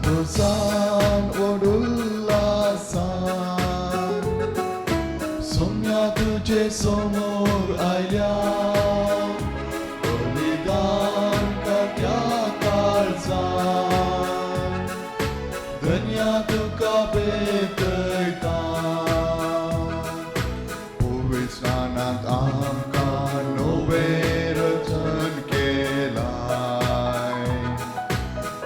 संतोसान व्हड उल्हासान सोम्या तुजे समोर आयल्या बलिदान करत्या काळजान धन्या तुका भेटयता. पवित्र स्नानांत आमकां नवें रचन केलाय,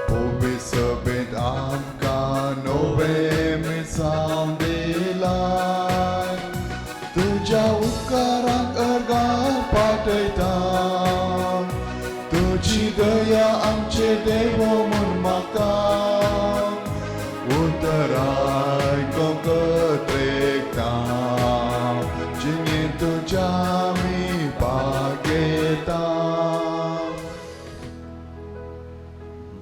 पवित्र सभेंत आमकां नवें मिरसांव दिलाय. तुज्या उपकारांक अर्गां पाठयता, तुजी दया आमचे देव म्हूण मागता. उतर आयकूंक त्रेकता, जिणेंत तुज्या आमी भाग घेता.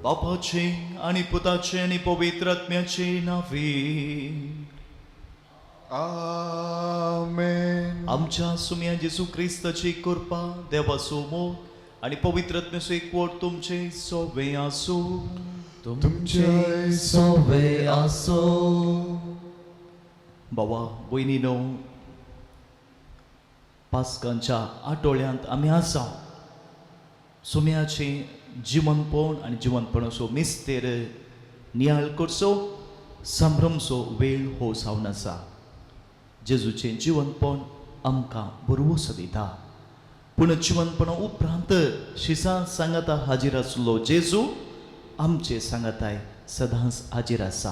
बापाचे आनी पुताचे आनी पवित्र आत्म्याचे नांवे. आमेन. आमच्या सुम्या जेजू क्रिस्ताची कृपा, देवाचो मोग आनी पवित्र आत्म्याचो एकवट तुमचे सोबे आसूं. तुमचे सोबे आसो. बाबा भयणीनो, पास्कांच्या आठवड्यांत आमी आसा. सुम्याचें जिवनपण आनी जिवनपणाचो मिस्तेर नियाळ करचो संभ्रमचो वेळ हो जावन आसा. जेजूचें जिवनपण आमकां भरवंसो दिता, पूण जिवनपणा उपरांत शिसां सांगाता हाजीर आसलो जेजू आमचे सांगाताय सदांच हाजीर आसा.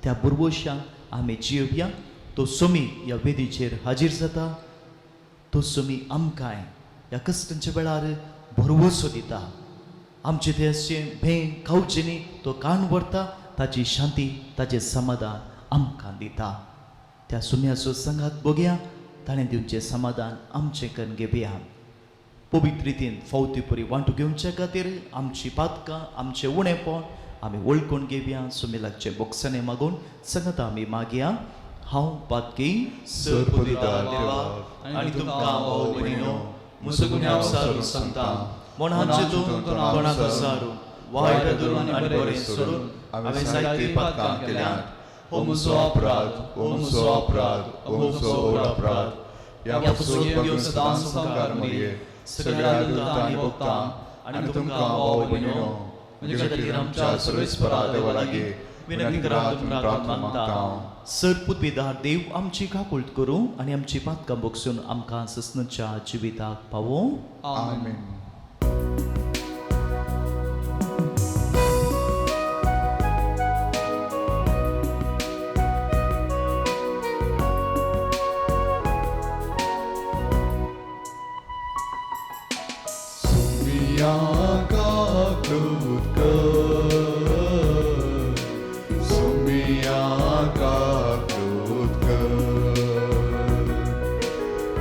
त्या भरवंशान आमी जियोवया. तो सोमी ह्या वेदीचेर हाजीर जाता, तो सोमी आमकांय ह्या कश्टांच्या वेळार भरवंसो दिता. आमचे ते अशें भें खावचें तो कान व्हरता, ताची शांती ताचें समाधान आमकां दिता. त्या सुम्याचो सांगात बघया, ताणें दिवचें समाधान आमचें करून घेवया. पवित्र रितीन फावती परी वांटू घेवच्या खातीर आमची पातकां आमचें उणेपण आमी वळखून घेवया. सुमी लागचें बोक्सांनी मागून सांगता आमी मागया. हांव पातकी सरपदिदार देवा आनी तुमकां भाव भयणीनो म्हजो गुन्यांव सारून सांगता, मनाचे चिंतून तोंडाक सारून वायट धरून आनी बरें सोडून हांवें जायतीं पातकां केल्यांत. हो म्हजो अपराध, हो म्हजो अपराध, हो म्हजो व्हड अपराध. ह्या पासून भगून सदांच मुखार मरये, सगळ्या दुतां आनी भक्तां आनी तुमकां भाव भयणीनो म्हजे खातीर आमच्या सर्वेस्परा देवा लागीं विनंती करात म्हूण प्रार्थना मागता हांव. सर पुतवेदार देव आमची काकुळट करूं आनी आमची पातकां बगसून आमकां ससनाच्या जिविताक पावों. आमेन. सुमिया काकूत कर, सुमिया काकूत कर,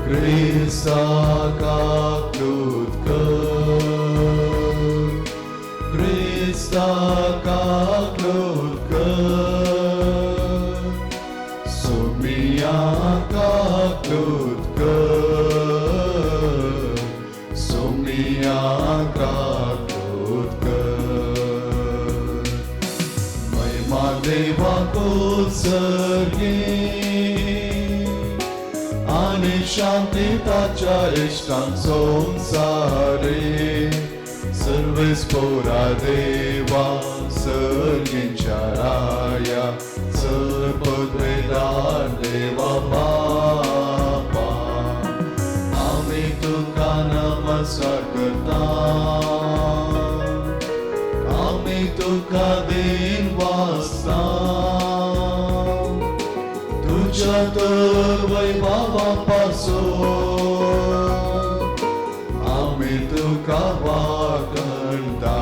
क्रिस्ता काकूत कर, क्रिस्ता काकूत कर, सुमिया काकूत कर, सुमिया काकूत कर. महिमा देवाको सर्गे आनी शांती ताच्या इश्टांक संवसारे. सर्वेस्पोरा देवा सर्गींच्या राया, सर्वपदवेदार देवा बापा, आमी तुका नमस्कार करता, आमी तुका दिन वाचता. तुज्या तर वैभवा पासून आमी तुका वागणता.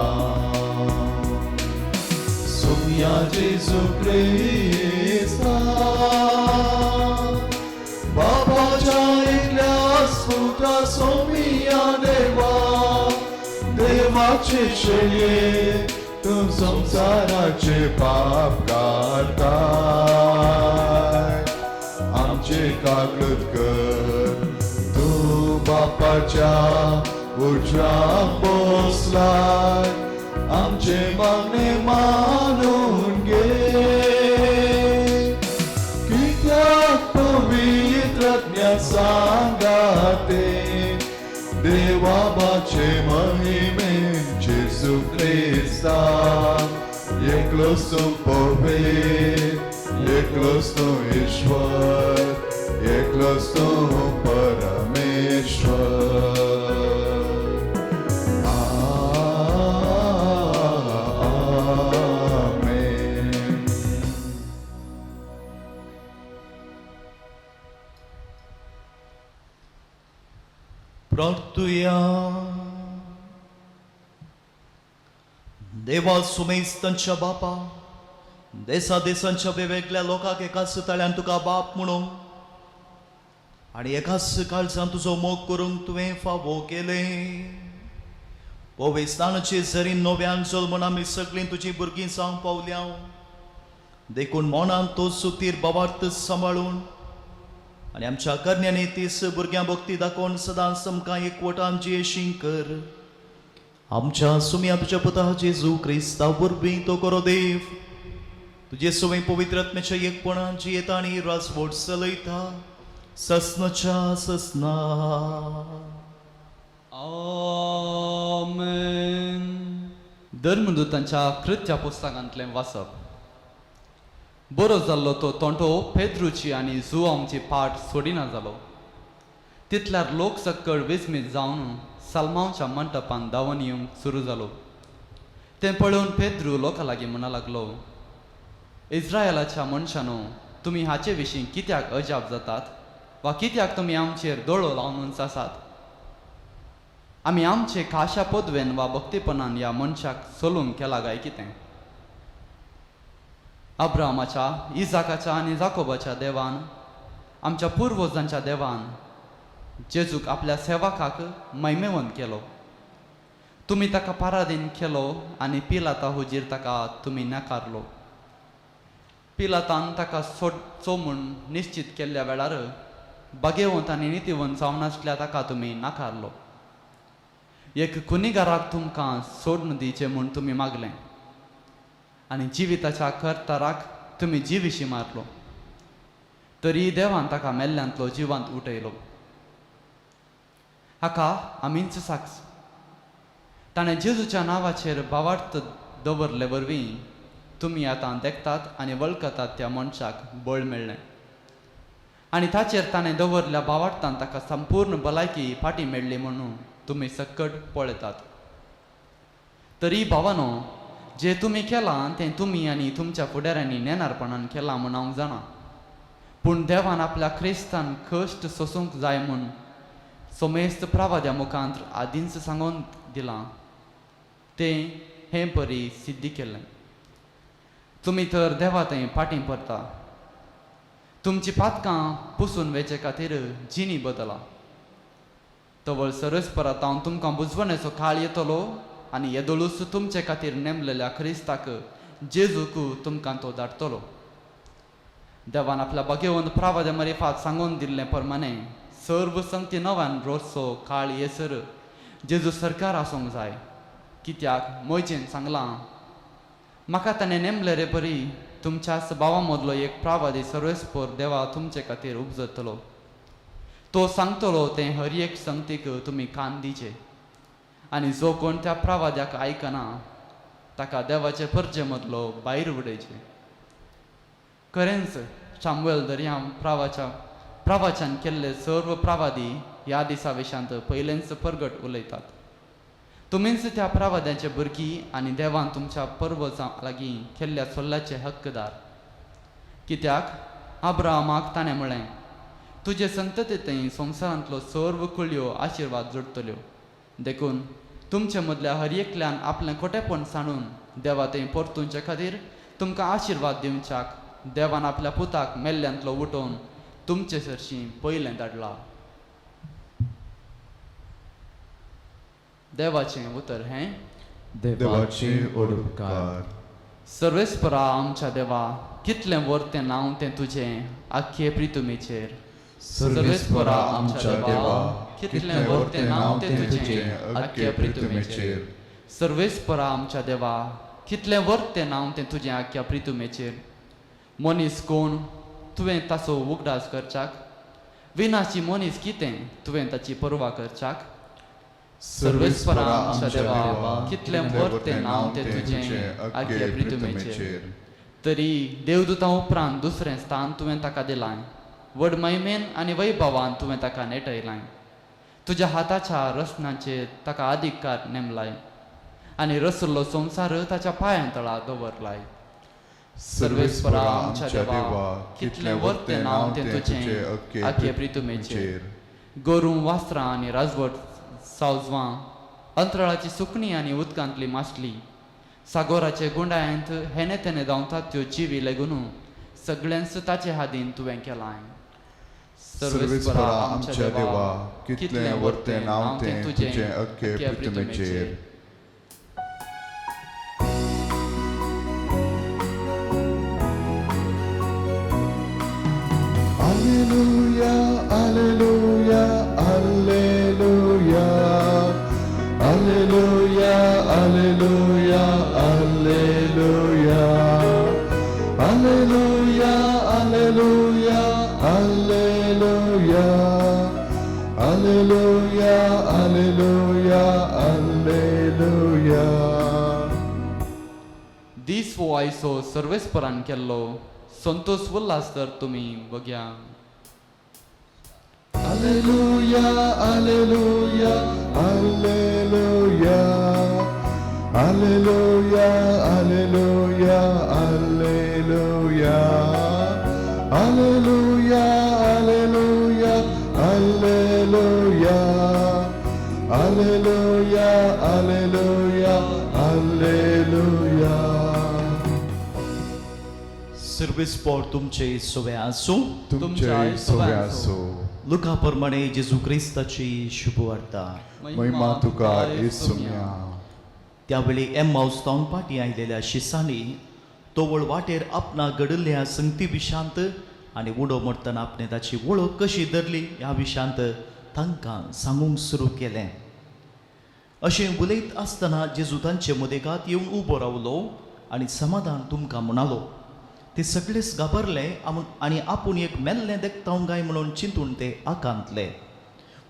सुम्या जेजू क्रिस्ता बाबाच्या एकल्या पुत्रा सोमिया देवा, देवाचे शेळये तूं संवसाराचे पाप काडताय, आमचे कागद कर. तूं बापाच्या उजव्या बसलाय, आमचे मागणे मानून घे. बाबाचे महिमेन जेजू क्रिस्ता एकलोच तूं पवित्र एकलोच तूं ईश्वर एकलोच तूं परमेश्वर. आमेन. प्रार्थुया. देवा सुमेस्तांच्या बापा, देसा देसांच्या वेगवेगळ्या लोकांक एकाच तळ्यान तुका बाप म्हणून आनी एकाच काळजान तुजो मोग करूंक तुवें फावो केलें. पविस्तानाचे जरी नव्यान जल्मून आमी सगळीं तुजीं भुरगीं जावंक पावल्या, देखून मनान तो सुतीर बाबार्थ सांबाळून आनी आमच्या करण्यांनी तीस भुरग्यां भक्ती दाखोवन सदांच आमकां एकवटान जियेशी कर. आमच्या सुम्या तुज्या पुता जेजू क्रिस्ता वरवीं तो करो देव तुजे सुवें पवित्र आत्म्याच्या एकपणान जियेता आनी राजवट चलयता ससनाच्या ससना. आमेन. धर्मदूतांच्या कृत्या पुस्तकांतलें वाचप. बरो जाल्लो तो तोंटो पेद्रूची आनी जुआमची पाट सोडिना जालो. तितल्यार लोक सक्कड विस्मीत जावन साल्मांवच्या मंटपान धांवन येवंक सुरू जालो. तें पळोवन पेद्रू लोकां लागीं म्हणा लागलो, इस्रायलाच्या मनशानो, तुमी हाचे विशीं कित्याक अजाप जातात वा कित्याक तुमी आमचेर दोळो लावनूच आसात? आमी आमचे खाशा पदवेन वा भक्तीपणान ह्या मनशाक चलूंक केला काय कितें? अब्राहमाच्या, इजाकाच्या आनी जाकोबाच्या देवान, आमच्या पुर्वजांच्या देवान जेजूक आपल्या सेवकाक मैमेवंत केलो. तुमी ताका पारादीन केलो आनी पिलाता हुजीर ताका तुमी नाकारलो. पिलातान ताका सोडचो म्हूण निश्चित केल्ल्या वेळार बागेवंत आनी नितीवंत जावन आसल्या ताका तुमी नाकारलो. एक कुनिगाराक तुमकां सोडून दिवचें म्हूण तुमी मागलें आनी जिविताच्या करताराक तुमी जिविशी मारलो. तरी देवान ताका मेल्ल्यांतलो जिवांत उठयलो. हाका आमीच साक्ष. ताणें जेजूच्या नांवाचेर भावार्थ दवरले वरवीं तुमी आतां देखतात आनी वळखतात त्या मनशाक बळ मेळ्ळें आनी ताचेर ताणें दवरल्या भावार्थान ताका संपूर्ण भलायकी फाटीं मेळ्ळी म्हणून तुमी सक्कट पळयतात. तरी भावानो, जें तुमी केलां तें तुमी आनी तुमच्या फुडाऱ्यांनी नेणारपणान केलां म्हूण हांव जाणा. पूण देवान आपल्या क्रिस्तान कश्ट सोसूंक जाय म्हूण सोमेस्त प्रावाद्या मुखांत आदींच सांगून दिलां तें हे परी सिद्धी केलें. तुमी तर देवा थंय फाटीं परता. तुमची पातकां पुसून वेचे खातीर जिणी बदला. तवळ सरस परत हांव तुमकां बुजवणेचो काळ येतलो आनी येदोळूच तुमचे खातीर नेमलेल्या क्रिस्ताक जेजूक तुमकां तो धाडटलो. देवान आपल्या भाग्यवंत प्रावाद्या मरिफात सांगून दिल्लें प्रमाणें सर्व संगती नव्यान रोजचो काळ येसर जेजू सरकार आसूंक जाय. कित्याक मोयजेन सांगलां, म्हाका ताणें नेमले रे बरी तुमच्याच भावा मदलो एक प्रावादी सर्वेस्पोर देवा तुमचे खातीर उपजतलो. तो सांगतलो तें हर एक संगतीक तुमी कान दिचे आनी जो कोण त्या प्रावाद्याक आयकना ताका देवाचे परजे मदलो भायर उडयचे. खरेंच शामुएल दर्या प्रावाच्यान केल्ले सर्व प्रावादी ह्या दिसा विशांत पयलेंच परगट उलयतात. तुमीच त्या प्रावाद्याचे भुरगीं आनी देवान तुमच्या पर्वजां लागीं केल्ल्या सोल्ल्याचे हक्कदार. कित्याक अब्राहमाक ताणें म्हळें, तुजे संततींत संवसारांतलो सर्व कुळयो आशिर्वाद जोडटल्यो. देखून तुमचे मदल्या हर एकल्यान आपलें खोटेपण सांडून देवा थंय परतुंचे खातीर तुमकां आशिर्वाद दिवच्याक देवान आपल्या पुताक मेल्ल्यांतलो उठोवन तुमचे सरशीं पयलें धाडला. देवाचें उतर हें. देवाचे उपकार. सर्वेस्परा आमच्या देवा, कितलें व्हड तें नांव तें तुजें आख्खे प्रितुमेचेर. सर्वेस्परा आमच्या देवा, कितलें व्हड तें नांव तें तुजें आख्खे प्रितुमेचेर. सर्वेस्परा आमच्या देवा, कितलें व्हड तें नांव तें तुजें आख्ख्या प्रितुमेचेर. मनीस कोण तुवें ताचो उगडास करच्याक? विनाशी मनीस कितें तुवें ताची पर्वा करच्याक? सर्वेस्परा आमच्या देवा, कितलें व्हड तें नांव तें तुजें आख्खे प्रितुमेचेर. तरी देवदूतां उपरांत दुसरें स्थान तुवें ताका दिलां, व्हड महिमेन आनी वैभवान तुवें ताका नेटयलां. तुज्या हाताच्या रचनांचेर ताका अधिकार नेमलाय आनी रसलो संवसार ताच्या पांयां तळा दवरलाय. सर्वेस्परा आमच्या देवा, कितलें व्हड तें नांव तें तुजें आख्खे अख्खे प्रितुमेचेर. प्रितुमेचेर. गोरूं वासरां आनी राजवट सावजवां, अंतराळाची सुकणीं आनी उदकांतली मासली, सागोराचे गुंडायंत हेने तेने धांवतात त्यो जिवी लेगून सगळ्यांच ताचे हादीन तुवें केलां. सर्वेस्परा आमच्या देवा, कितलें व्हड तें नांव तें तुजें अख्खे प्रितुमेचेर. Alleluia, Alleluia, Alleluia, Alleluia, Alleluia, Alleluia, Alleluia, Alleluia, Alleluia, Alleluia, Alleluia, Alleluia. दीस वो आयसो सर्वेस्परान केल्लो, संतोष उल्हास तर तुमी बघया. Alleluia, Alleluia, Alleluia, Alleluia, Alleluia, Alleluia, Alleluia, Alleluia, Alleluia, Alleluia, Alleluia, Alleluia. सर्वेस्पोर तुमचे सोवे आसूं. तुमचे सोवे आसो. लुका प्रमाणे जेजू क्रिस्ताची शुभवार्ता. महिमा तुका येसुम्या. त्यावेळी एम्माउस तावन पाटी आयलेल्या शिसांनी तोवळ वाटेर आपणा घडिल्ल्या संगती विशांत आनी उडो मरतना आपणे ताची वळख कशी धरली ह्या विशांत तांकां सांगूंक सुरू केलें. अशें उलयत आसतना जेजू तांचे मदेगात येवन उबो रावलो आनी समाधान तुमकां म्हणालो. ते सगळेच घाबरले आनी आपूण एक मेल्लें देखता काय म्हणून चिंतून ते आकांतले.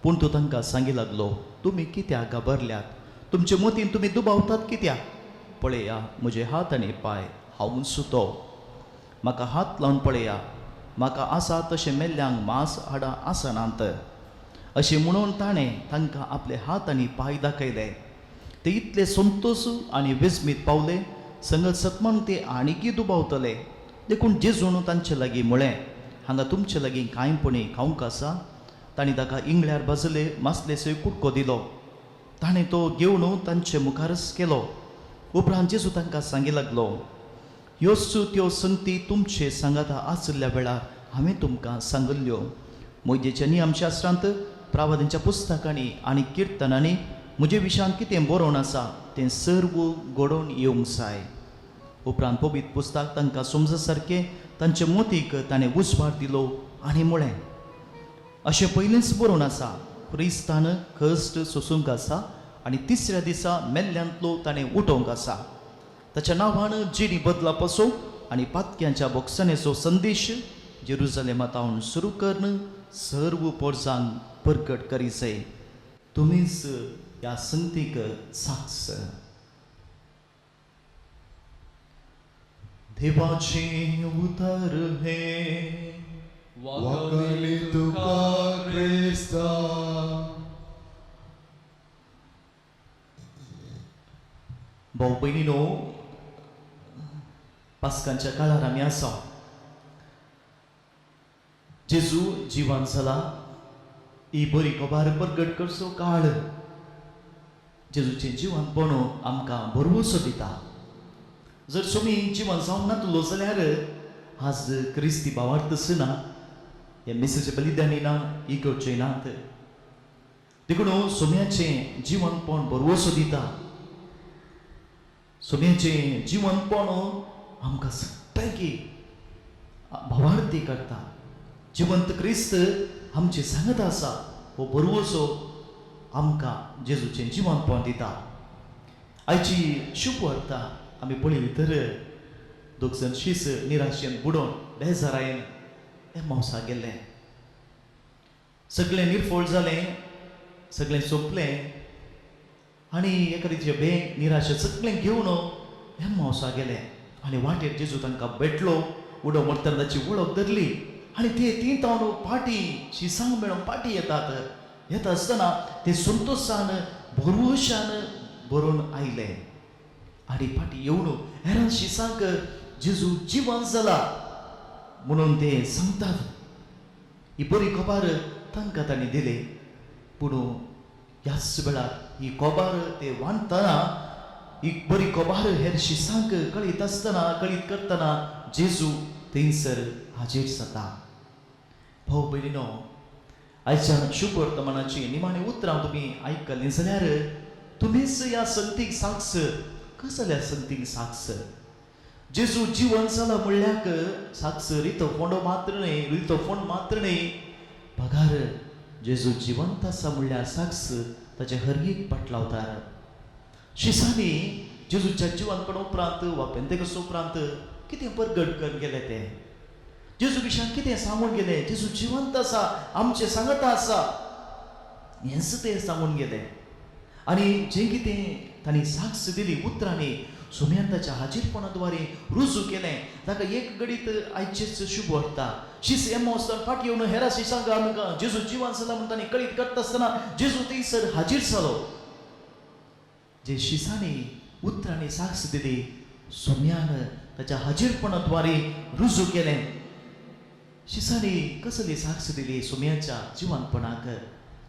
पूण तो तांकां सांगी लागलो, तुमी कित्याक घाबरल्यात? तुमचे मतीन तुमी दुबावतात कित्याक? पळया म्हजे हात आनी पांय, हांव सुतो. म्हाका हात लावन पळया. म्हाका आसा तशें मेल्ल्यांक मांस हाडां आसनात. अशें म्हणून ताणें तांकां आपले हात आनी पांय दाखयले. ते इतले संतोश आनी विस्मीत पावले संगत सतमान ते आनीकय दुबावतले. देखून जेजून तांचे लागीं म्हळें, हांगा तुमचे लागीं कांयपणी खावंक आसा? तांणी ताका इंगळ्यार भाजले मासलेचो कुडको दिलो. ताणें तो घेवन तांचे मुखारच केलो. उपरांत जेजू तांकां सांगी लागलो, ह्योच त्यो संगती तुमचे सांगाता आशिल्ल्या वेळार हांवें तुमकां सांगिल्ल्यो. मोहिजेच्या नियमशास्त्रांत, प्रावादांच्या पुस्तकांनी आनी किर्तनांनी म्हजे विशयांत कितें बरोवन आसा तें सर्व घडोवन येवंक जाय. उपरांत पवित्र पुस्तक तांकां समज सारकें तांचे मोतीक ताणें उजवाड दिलो आनी म्हळें, अशें पयलींच बरोवन आसा, क्रिस्तान कश्ट सोसूंक आसा आनी तिसऱ्या दिसा मेल्ल्यांतलो ताणें उठोवंक आसा. ताच्या नांवान जिणी बदलापाचो आनी पातक्यांच्या बोगसणेचो संदेश जेरुजलेमा तावन सुरू करून सर्व पोरजांक परगट करीजय. तुमीच ह्या संगतीक साक्ष. देवाचें उतर हें. वाकणी तुका क्रिस्ता. भाऊ भयणीनो, पास्कांच्या काळार आमी आसा. जेजू जिवान जाला ही बरी खबर परगट करचो काळ. जेजूचें जिवनपण आमकां भरवंसो दिता. जर सुमी जिवन जावंक नातलो जाल्यार आज क्रिस्ती भावार्थ ना, हे मिसाचे बलिदानी ना, इगर्जे नात. देखून सोम्याचें जिवनपण भरवंसो दिता. सोम्याचें जिवनपण आमकां सगळ्यांकी भावार्थी करता. जिवंत क्रिस्त आमचे सांगत आसा, हो भरवंसो आमकां जेजूचें जिवनपण दिता. आयची शुभवार्ता आमी पळयली तर दोग जाण शीस निराशेन बुडोवन बेजारायेन एमावसा गेल्ले. सगळें निर्फळ जालें, सगळें सोंपलें. आनी एका बँक निराशा सगळें घेवन एम्मावसा गेले आनी वाटेर जेजू तांकां भेटलो. उडो मारतना ताची वळख धरली आनी ते ती तावन पाटी शिसांक मेळोवन पाटी येतात. येता आसतना ते संतोशान भरवशान भरून आयले आनी फाटी येवन हेरां शिसांक जेजू जिवन जाला म्हणून ते सांगतात. ही बरी खबर तांकां तांणी दिली. पूण ह्याच वेळार ही खबर ते वांटतना, ही बरी खबर हेर शिसांक कळीत आसतना, कळीत करतना जेजू थंयसर हाजीर जाता. भाव भयणीनो, आयच्या शुभ वर्तमानाची निमाणी उतरां तुमी आयकलीं जाल्यार तुमीच ह्या संतीक साक्ष. कसल्या संतीक साक्ष? जेजू जिवन जाला म्हणल्याक साक्ष रितो फोंडो मात्र न्हय, रितो फोंड मात्र न्हय, पगार जेजू जिवंत आसा म्हणल्यार साक्ष ताचे हर एक पाटलावतार. शिसांनी जेजूच्या जिवनपणा उपरांत वा पेंतेकोस उपरांत कितें परगट करून गेले ते, जेजू विशयान कितें सांगून गेले, जेजू जिवंत आसा, आमचें सांगता आसा हेंच ते सांगून गेले. आनी जें कितें तांणी साक्ष दिली उतरांनी सुम्यान ताच्या हाजीरपणा द्वारे रुजू केलें. ताका एक घडीत आयचेच शुभ वाटता. शीस एमोस्तान फाटी येवन हेरा शिसांक आमकां जेजू जिवन जाला म्हूण तांणी कळीत करता आसतना जेजू थंयसर हाजीर जालो. जे शिसांनी उतरांनी साक्ष दिली सुम्यान ताच्या हाजीरपणा द्वारे रुजू केलें. शिसांनी कसली साक्ष दिली सुम्याच्या जिवनपणाक?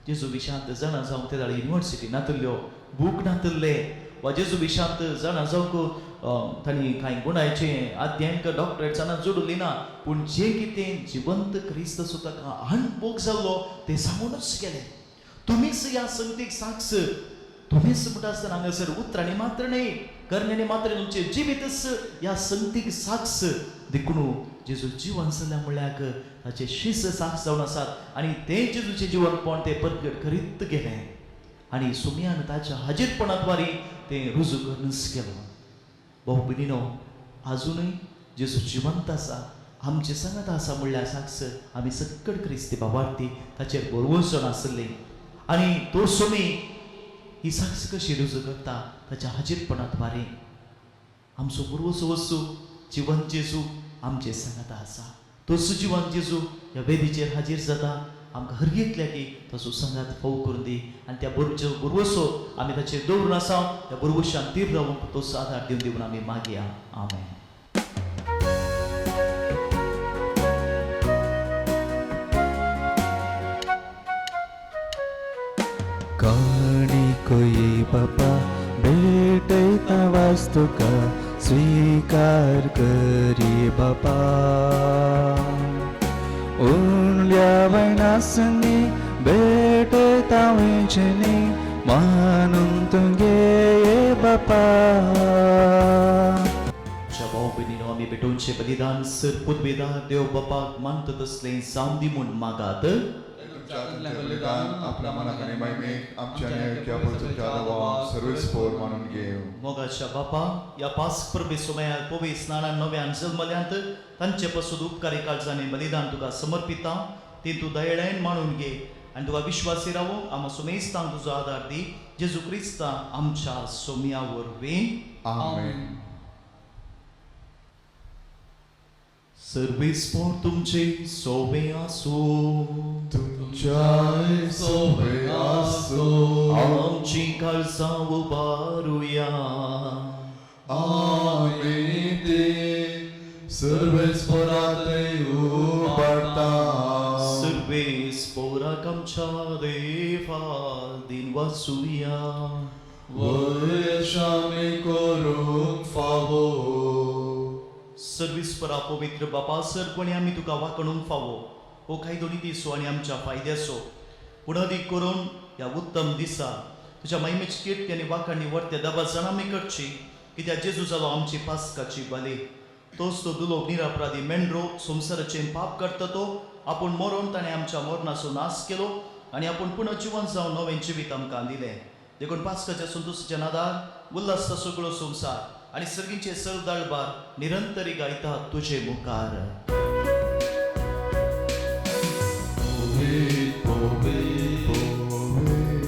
जेजू विशांत जाणा जावंक ते जाल्यार युनिवर्सिटी नातल्ल्यो, बूक नातल्ले, वा जेजू विशांत जाणा जावंक तांणी कांय गुणायचें अध्ययन डॉक्टरेट जाणा जोडली ना, पूण जें कितें जिवंत क्रिस्त ताका अणभोग जाल्लो तें सांगूनच गेले. तुमीच ह्या संगतीक साक्ष. तुमीच म्हणटा आसतना हांगासर उतरांनी मात्र न्हय, करण्यांनी मात्र, तुमचें जिवीतच ह्या संगतीक साक्ष. देखून जेजू जिवन जाल्या म्हणल्यार ताचे शिस साक्ष जावन आसात आनी तें जेजूचें जिवनपण तें परगट करीत गेलें आनी सुम्यान ताच्या हाजीरपणा द्वारे तें रुजू करूनच गेलो. भाऊ भयणीनो, आजुनूय जेजू जिवंत आसा, आमचे सांगात आसा म्हणल्यार साक्ष आमी सकट क्रिस्ती बाबार्थी ताचेर बरोवचो नासली आनी तो सुमी ही साक्ष कशी रुजू करता ताच्या हाजीरपणा द्वारे. आमचो पुर्वसो वस्तू जिवन जेजू आमचे सांगाता आसा. तो सुजिवन जेजू ह्या वेदीचेर हाजीर जाता. आमकां हर एकल्याकी ताचो सांगात फोव करून दी आनी त्या बुरवसो आमी ताचेर दवरून आसा त्या बुरवशान तीर रावूंक तो आदार दिवन दिवन आमी मागया. आमेन. काणिकोये बापा भेटयता वास्तुका स्वीकार करी बापा. उणल्या वयनासनी भेटयता वयचेनी मानून तुगे बापा. भाऊ भयणीनो, आमी भेटोवचें बलिदान सर पुदवेदार देव बापाक मानता तसलें जावं दी म्हूण मागात. तुमच्या हातांतलें बलिदान आपल्या मनाक आनी महिमेक आमच्या न्याय तुमच्या सर्वीस पोर मानून घेवं. मोगाच्या बापा, ह्या पास परबे सुमयार पवी स्नानान नव्यान जल्मल्यांत तांचे पासून उपकारी काळजांनी बलिदान तुका समर्पिता ती तूं दयेळायन मानून घे आनी तुका विश्वासी रावूंक आमा सुमेस्तांक तुजो आदार दी. जेजू क्रिस्ता आमच्या सोम्या वरवीं. आमेन. सर्वीस पोर तुमचे सोवे आसूं. तुमच्याय सोवे आसूं. आमची काळजां उबारुया. आमी ती सर्वेस पोरातय उबारता. सर्वेस पोराक आमच्या देवा दिन वाचुया. वयश आमी करूंक फावो. सर्वीस परा पवित्र बापा सर कोणी आमी तुका वाकडूंक फावो हो कांय दोनी दिसो आनी आमच्या फायद्याचो, पूण अदीक करून ह्या उत्तम दिसा तुज्या महिमेची कीर्ती आनी वाखाणी वर्त्या दबाजान आमी करची. कित्याक जेजू जालो आमची पास्काची बली. तोच तो दुलोब निरापराधी मेंढरो संवसाराचें पाप करता तो आपूण मरोन ताणें आमच्या मरणाचो नाश केलो आनी आपूण पुनः जिवन जावन नवें जिवीत आमकां दिलें. देखून पास्काच्या संतोशाच्या नादार उल्हासता सगळो संवसार आनी सर्गींचे सर्व दळबार निरंतरी गायता तुजे मुखार. पोवीत पोवीत पोवीत.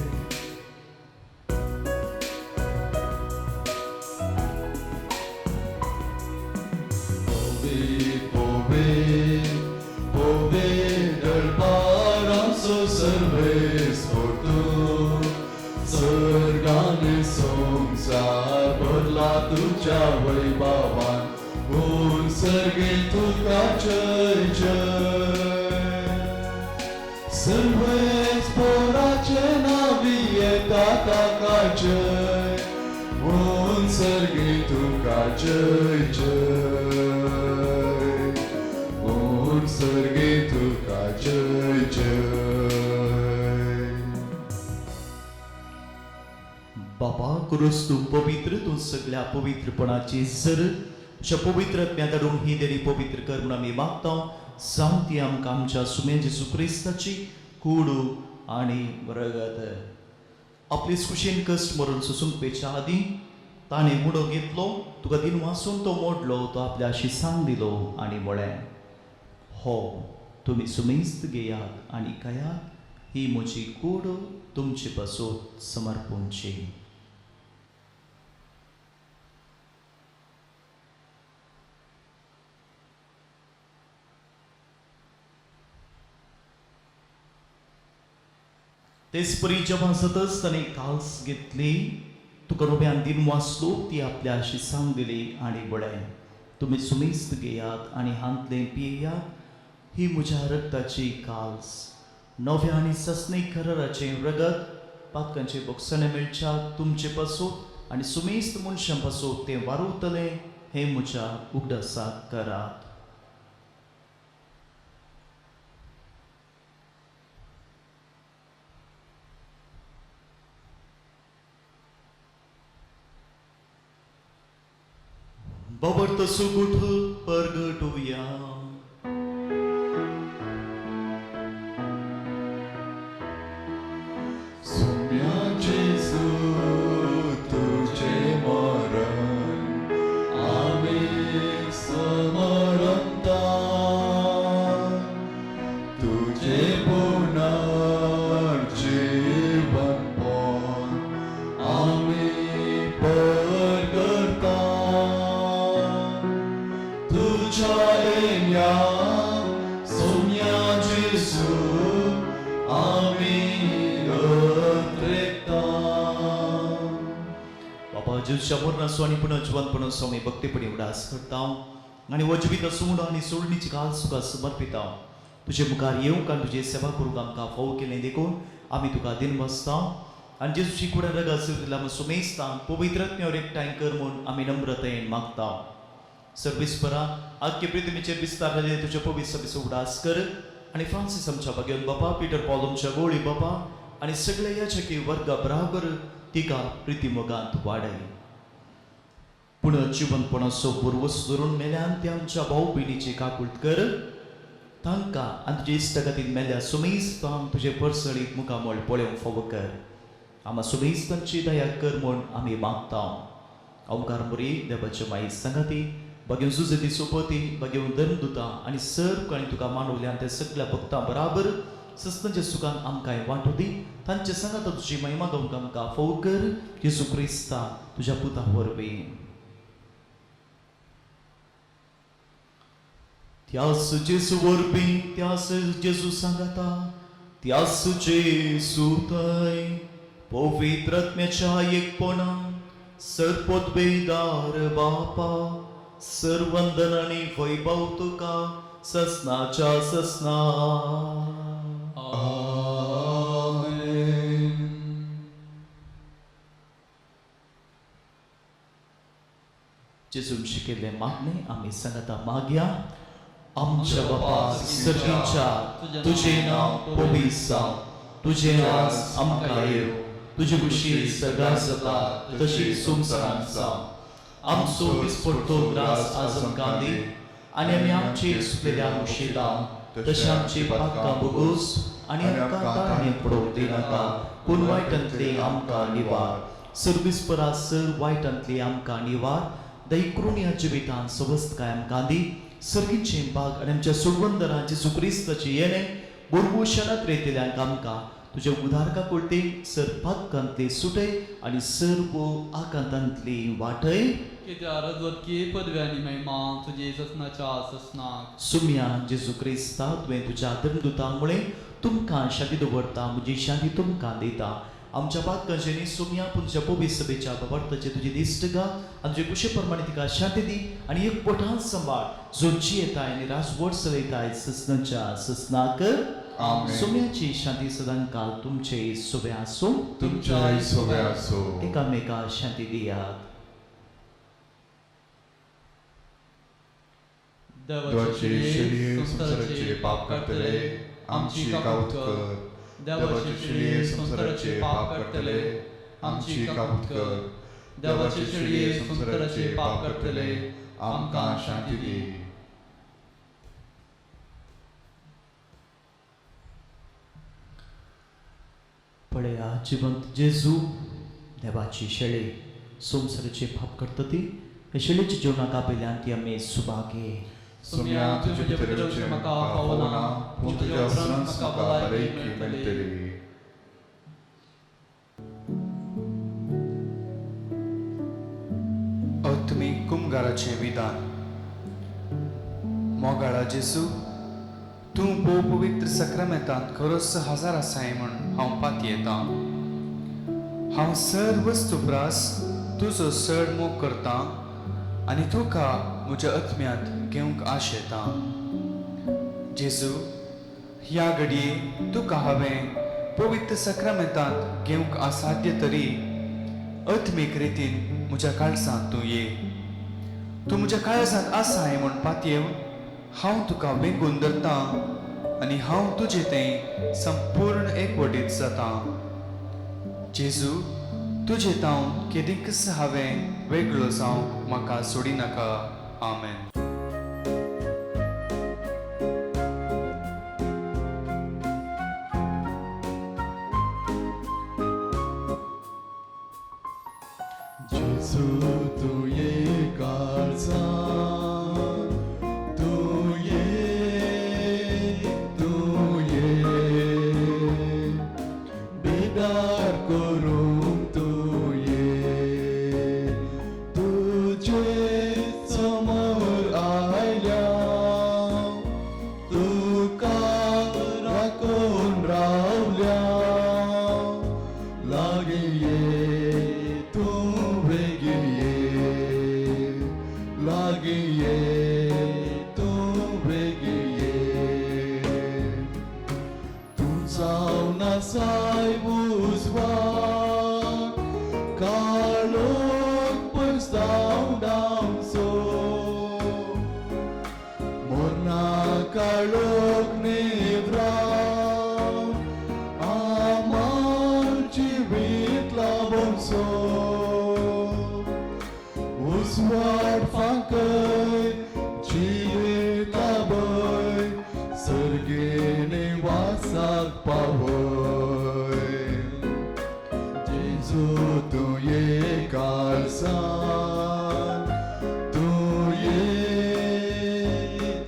होवे होवे दरबारांचो सर्वेस पोर्तू सर्गाने संसार भरला तुझ्या वैभवान ऊन सर्गे तुका जय जय सर्वेच पोराचे नावी येता ताका जय ऊन सर्गे तुका जय जय ऊन सर्गे तुका जय जय. बाबा क्रिस्तू तूं पवित्र, तूं सगळ्या पवित्रपणाची जर तुज्या पवित्र आत्म्या धाडून ही देणी पवित्र कर म्हणून आमी मागता. जावं ती आमकां आमच्या सुम्या जेजू क्रिस्ताची कूड आनी रगत. आपले कुशीन कश्ट मरून सोसूंक पेच्या आदीं ताणें मुडो घेतलो, तुका दिन वासून तो मोडलो, तो आपल्या शिसांक दिलो आनी म्हळें, हो तुमी सुमेस्त घेयात आनी खायात, ही म्हजी कूड तुमचे पासत समर्पूंची. तेचपरी जेव्हा सतच ताणें काल्स घेतली, तुका रोब्यान दिन वाचलो, ती आपल्या शिसांक दिली आनी म्हळें, तुमी सुमेस्त घेयात आनी हांतलें पियेयात, ही म्हज्या रक्ताची काल्स, नव्या आनी ससनी कराराचें रगत, पातकांचे बोगसणे मेळच्या तुमचे पासून आनी सुमेस्त मनशां पासून तें वारवतलें, हें म्हज्या उगडासाक करात. बाबर्त सुगुठ परगटुया. सुम्या जेजू तुझे मरण आमी समरंता, तुझे पुनर्जीवन पण आमी परगटा, तुझ्या येण्या सुम्या जेजू आमी अत्रेकता. बाबा जेजूच्या मरणाचो आनी पुनर्जिवनपणाचो आमी भक्तीपणी उडास करता आनी हो जिवीत सुमडो आनी सोडणीची काल तुका समर्पिता. तुजे मुखार येवंक आनी तुजी सेवा करूंक आमकां फावो केलें देखून आमी तुका दिन बसता आनी जेजूची कुडा रगत सिरिल्ल्या आमी सुमेस्ता पवित्र आत्म्यावर एकठांय कर म्हूण आमी नम्रतायेन मागता. सर्वेस्परा आख्खे पृथ्वीचेर विस्तार जाल्ले तुज्या पवित्र सभेचो उडास कर आनी फ्रांसीस आमच्या भाग्यवन बापा, पिटर पॉल आमच्या गोळी बापा आनी सगळ्या याचकी वर्गा बराबर तिका प्रितीमोगांत वाडय. पूण जिवनपणाचो पुर्वस धरून मेल्यान ते आमच्या भाव भयणीची काकूळट कर, तांकां आनी तुजे इश्टागतीन मेल्या सुमेस्तांक तुजे परसळीत मुखामळ पळोवंक फावो कर. आमा सुमेस्तांची दया कर म्हूण आमी मागता. अवकार मुरी देवाचे माई सांगाती बागेवन जुजेती सोपती बागेवन धर्मदुता आनी सर्व आनी तुका मानवल्यान त्या सगळ्या भक्तां बराबर सस्तांच्या सुखान आमकां वांटू दी. तांचे सांगाता तुजी महिमा गावंक आमकां फावो कर, जेजू क्रिस्ता तुज्या पुता वरवीं. त्यास जेजू वरवीं, त्यास जेजू सांगाता, त्यास जेजू थंय पवित्र आत्म्याच्या एकपणान सर्पोद्वेदार बापा सर्वंदन आनी वैभव तुका ससनाच्या ससना. आमेन. जेजून शिकयल्लें मागणें आमी सांगाता मागया. आमच्या बापा सर्गीच्या, तुजें नांव पवित्र जावं, तुजें राज आमकां येवं, तुजी खुशी सगळ्या जाता तशी संवसारांत जावं. आमचो दिसपट्टो ग्रास आज आमकां दी आनी आमी आमचे चुकलेल्या मुशिता तशें आमची पातकां बोगोस आनी आमकां ताणे पडोवंक दिनाका, पूण वायटांतली आमकां निवार. सर्वीस परा सर वायटांतली आमकां निवार. दयकरून ह्या जिवितांत सवस्तकाय आमकां दी. सर्गीचें बाग आनी आमच्या सोडवंदरा जेजू क्रिस्ताचें येणें बोरबोशणांत रेतल्यांक आमकां तुज्या उदारका कुळते सर पातकांतली सुटय आनी सर्व आकांतांतली वाटय. कित्या रजवतकी पदवी आनी महिमा तुजी ससनाच्या ससनाक. सुम्या जेजू क्रिस्ता, तुवें तुज्या धर्मदूतांमुळे तुमकां शांती दवरता, म्हजी शांती तुमकां दिता. आमच्या पातकांचेनी सुम्या, पूण तुज्या पवित्र सभेच्या बाबार्थाचे तुजी दिश्ट गा आनी तुजे कुशे प्रमाणे तिका शांती दी आनी एक पोटान सांबाळ, जो जियेताय आनी राजवट चलयताय ससनाच्या ससनाक. आमेन. सुम्याची शांती सदांकाल तुमचे सोबे आसूं. तुमच्याय सोबे आसूं. एकामेका शांती दियात. देवाची शिरये संवसाराचे पाप काडटले, आमची कावत कर. देवाची शिरये संवसाराचे पाप काडटले, आमची कावत कर. देवाची शिरये संवसाराचे पाप काडटले, आमकां शांती दी. पळया जिवंत जेजू, देवाची शेळी, संवसाराचे पाप करता ती ह्या शेळीच्या जेवणाक आपयल्यान ती आमी सुभागे. सोम्या, तुजे भितर येवचें म्हाका फावना, पूण तुज्या उपरांत म्हाका भलायकी मेळटली. आत्मीक कुमगाराचें विधान. मोगाळा जेजू, तूं भोव पवित्र सक्रामेंतांत खरोच हजार आसाय म्हूण हांव पातयेतां. हांव सर वस्तू प्रास तुजो चड मोग करतां आनी तुका म्हज्या आत्म्यांत घेवंक आशेतां. जेजू, ह्या घडये तुका हांवें पवित्र सक्रामेंतांत घेवंक असाध्य तरी आत्मीक रितीन म्हज्या काळजांत तूं ये. तूं म्हज्या काळजांत आसाय म्हूण पातयेवन हांव तुका वेंगून धरतां आनी हांव तुजे थंय संपूर्ण एकवटीत जातां. जेजू, तुजे तावन केदींकच हांवें वेगळो जावंक म्हाका सोडिनाका. आमेन. जेजू, तूं ये काळजांत, तूं ये, तूं ये, बिदार करूंक तूं ये. तुजे समोर आयल्या, तुका राखून रावल्या. लागीं ये तूं, बेगीन ये. लागीं ये तूं, बेगीन ये. तूं जावन आसाय उजवाड, काळोख पयस धांवडावचो. मोरना काळोख निवराव, आमार जिवीत लाभोवचो. उजवाड फांकय, जिवीत लाभय, सर्गे निवासाक पावय. जेजू, तूं ये काळजांत, तूं ये,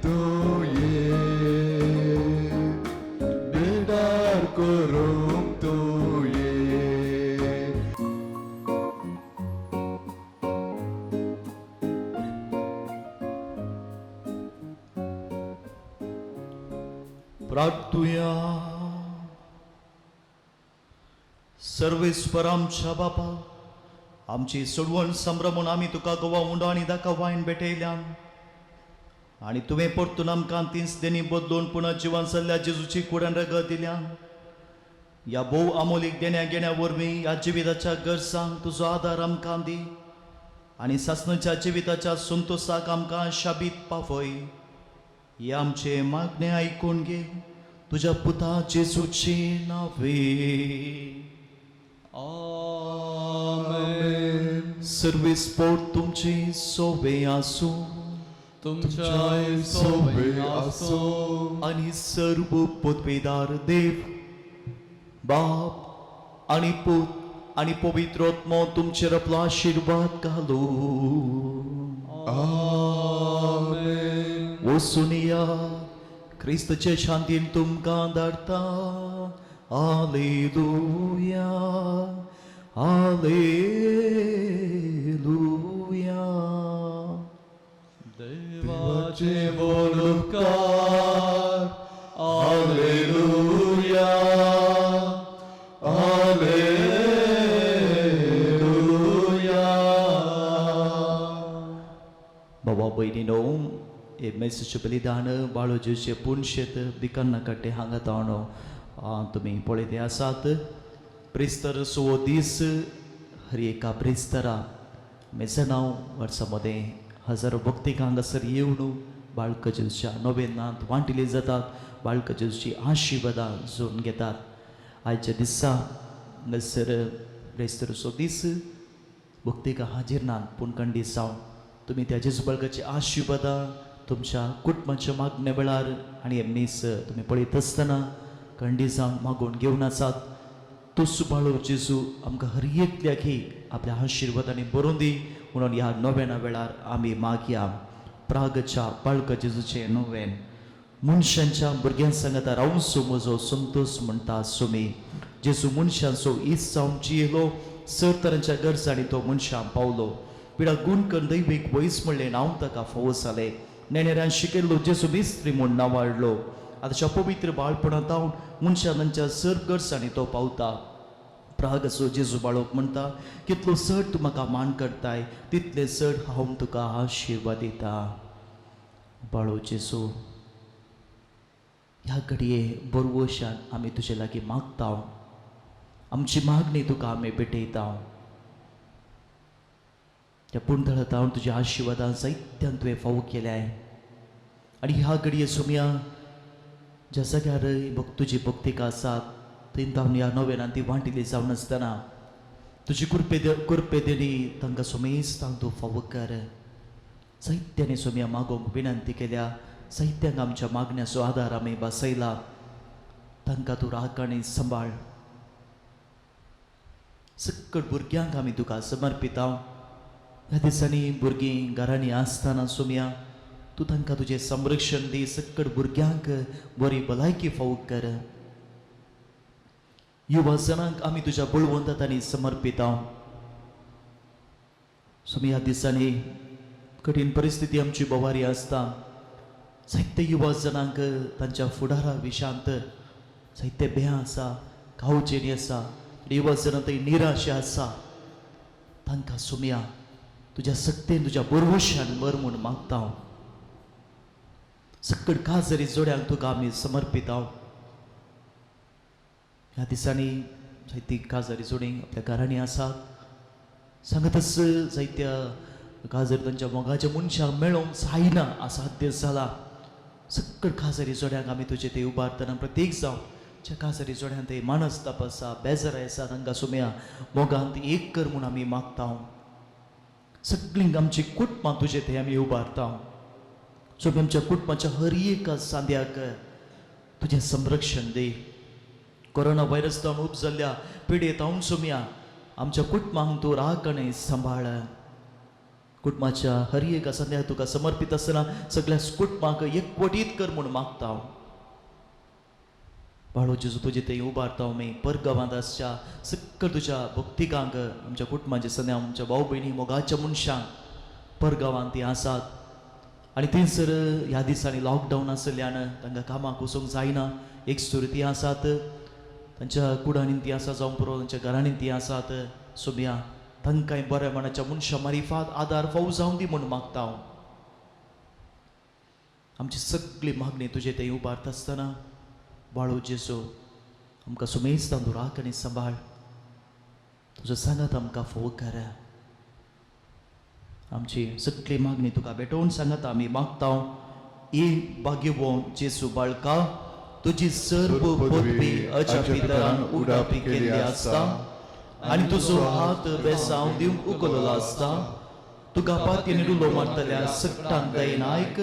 तूं ये, बिडार करूंक तूं ये. प्रार्थुया. सर्वेस्पर आमच्या बापा, आमची सोडवण संभ्रमून आमी तुका गोवा उंडो आनी दाका वायन भेटयल्यान आनी तुवें परतून आमकां तीच देणी बदलून पुनः जिवन जाल्ल्या जेजूची कुडान रगत दिल्यान, ह्या भोव आमोलीक देण्या घेण्या वरवीं ह्या जिविताच्या गरजांक तुजो आदार आमकां दी आनी सासणाच्या जिविताच्या संतोसाक आमकां शाबीत पावय. हे आमचे मागणे आयकून घे तुज्या पुता जेजूचे नावे. आमेन. सर्वेस्पोर तुमचे सोबे आसूं. तुमच्याय सोबे सोबे आसूं. आनी सर्व पदवेदार देव बाप आनी पूत आनी पवित्र आत्मो तुमचेर आपलो आशिर्वाद घालूं. आमेन. वचून या, क्रिस्तचे शांतीन तुमकां धाडटा. आलेलुया, आलेलुया. आयकुया. देवाचे बोलुपकार. Alleluia, Alleluia. बाबा भयणीनो, हे मेसेचे बलिदान बाळो जेजूचे पुनशेत बिकान्ना काटे हांगा तावणो तुमी पळयते आसात. प्रेस्तर सो दीस हर एका प्रेस्तरा मेजनाव वर्सा मदें हजारो भक्तीक हांगासर येवन बाळक जेजूच्या नोवेनांत वांटिले जातात, बाळक जेजूची आशिर्वादां जोडून घेतात. आयच्या दिसा हांगासर प्रेस्तर सो दीस भक्तिका हाजीर नात, पूण कंडी जावन तुमी त्या जेजू बाळकाची आशिर्वादां तुमच्या कुटुंबाच्या मागण्या वेळार आनी हे मीस तुमी पळयत आसतना कंडी जावन मागून घेवन आसात. तो सुबाळो जेजू आमकां हर एकल्याक आपल्या आशिर्वादांनी बरोवन दी म्हणून ह्या नोवेना वेळार आमी मागया. प्रागच्या बाळका जेजूचें नोवेन. मनशांच्या भुरग्यां सांगता रावसो म्हजो संतोष म्हणटा सुमी. जेजू मनशांचो इस जावन जियेलो, सर तरांच्या गरजांनी तो मनशां पावलो. पिडा गुण करून दैवीक वयस म्हणलें नांव ताका फावो जालें. नेणेऱ्यान शिकयल्लो जेजू मिस्त्री म्हूण नांवाडलो. आतांच्या पवित्र बाळपणांत मनशां तांच्या सर गरजांनी तो पावता. प्रागसो जेजू बाळोक म्हणटा, कितलो चड तूं म्हाका मान करताय तितलें चड हांव तुका आशिर्वाद दिता. बाळो जेजू, ह्या घडये बरवशान आमी तुजे लागीं मागता, आमची मागणी तुका आमी भेटयता. त्या पुणथळांत हांव तुज्या आशिर्वादान जायत्यान तुवें फावो केल्याय. आनी ह्या घडये सोमया ज्या जाग्यार तुजी भक्तिका आसात थंय तावन ह्या नव्यान ती वांटिल्ली जावन आसतना तुजी कृपे कृपे देणी तांकां सोमेस्तांक तूं फावो कर. जायत्यांनी सोमया मागोवंक विनंती केल्या, जायत्यांक आमच्या मागण्याचो आदार आमी बसयला. तांकां तूं राख आनी सांबाळ. सकट भुरग्यांक आमी तुका समर्पिता. ह्या दिसांनी भुरगीं घरांनी आसतना सोमया तूं तांकां तुजें संरक्षण दी. सकट भुरग्यांक बरी भलायकी फावो कर. युवा जणांक आमी तुज्या बळवंत हातांनी समर्पिता. सोमी ह्या दिसांनी कठीण परिस्थिती आमची बोवारी आसता. जायते युवा जणांक तांच्या फुडारा विशांत जायते भंय आसा, कावचेणी आसा, युवा जणां थंय निराशा आसा. तांकां सोमया तुज्या सक्तेन तुज्या बरवशान बर म्हूण मागता. सकट काजरी जोड्यांक तुका आमी समर्पिता. ह्या दिसांनी जायतीं काजारी जोडी आपल्या घरांनी आसात. सांगतच जायत्या काजरी तांच्या मोगाच्या मनशांक मेळोवंक जायना असाध्य जाला. सकट काजारी जोड्यांक आमी तुजे ते उबारतना प्रत्येक जावं ज्या काजारी जोड्यांत ते मानसताप आसा, बेजार आसा, तांकां सोमया मोगांत एक कर म्हूण आमी मागता. सगळीं आमची कुटुंबां तुजे ते आमी उबारता. सोमी आमच्या कुटुंबाच्या हर एका सांद्याक तुजें संरक्षण दी. कोरोना व्हायरस जावन उपजल्ल्या पिडेत हांव सोमया आमच्या कुटुंबांक तूं राख आनी सांबाळ. कुटुंबाच्या हर एका संद्याक तुका समर्पीत आसतना सगळ्या कुटुंबांक एकवटीत कर म्हूण मागता. बाळो जेजू तुजे थंय उबारता आमी परगांवांत आसच्या सक्कल तुज्या भक्तिकांक आमच्या कुटुंबाच्या संद्या आमच्या भाव भयणी मोगाच्या मनशांक परगांवांत ती आसात आनी थंयसर ह्या दिसांनी लॉकडावन आसल्यान तांकां कामाक वचूंक जायना. एक सुरी ती आसात, तांच्या कुडांनी ती आसा जावं पुरो तांच्या घरांनी ती आसात. सोमया तांकांय बऱ्या मनाच्या मनशां मारिफात आदार फावो जावं दी म्हूण मागता हांव. आमची सगळी मागणी तुजे थंय उबारता आसतना बाळो जेजू आमकां सुमेस्तान तूं राख आनी सांबाळ. तुजो सांगात आमकां फावो कर. आमची सगळी मागणी तुका भेटोवन सांगात आमी मागता. ए भाग्यवंत जेजू बाळका, तुजी सर्व पदवी अजापितरान उडापी केल्ली आसता आनी तुजो हात बेसांव दिवंक उखललो आसता. तुका पातयेन उलो मारतल्या सगटांक दयेन आयक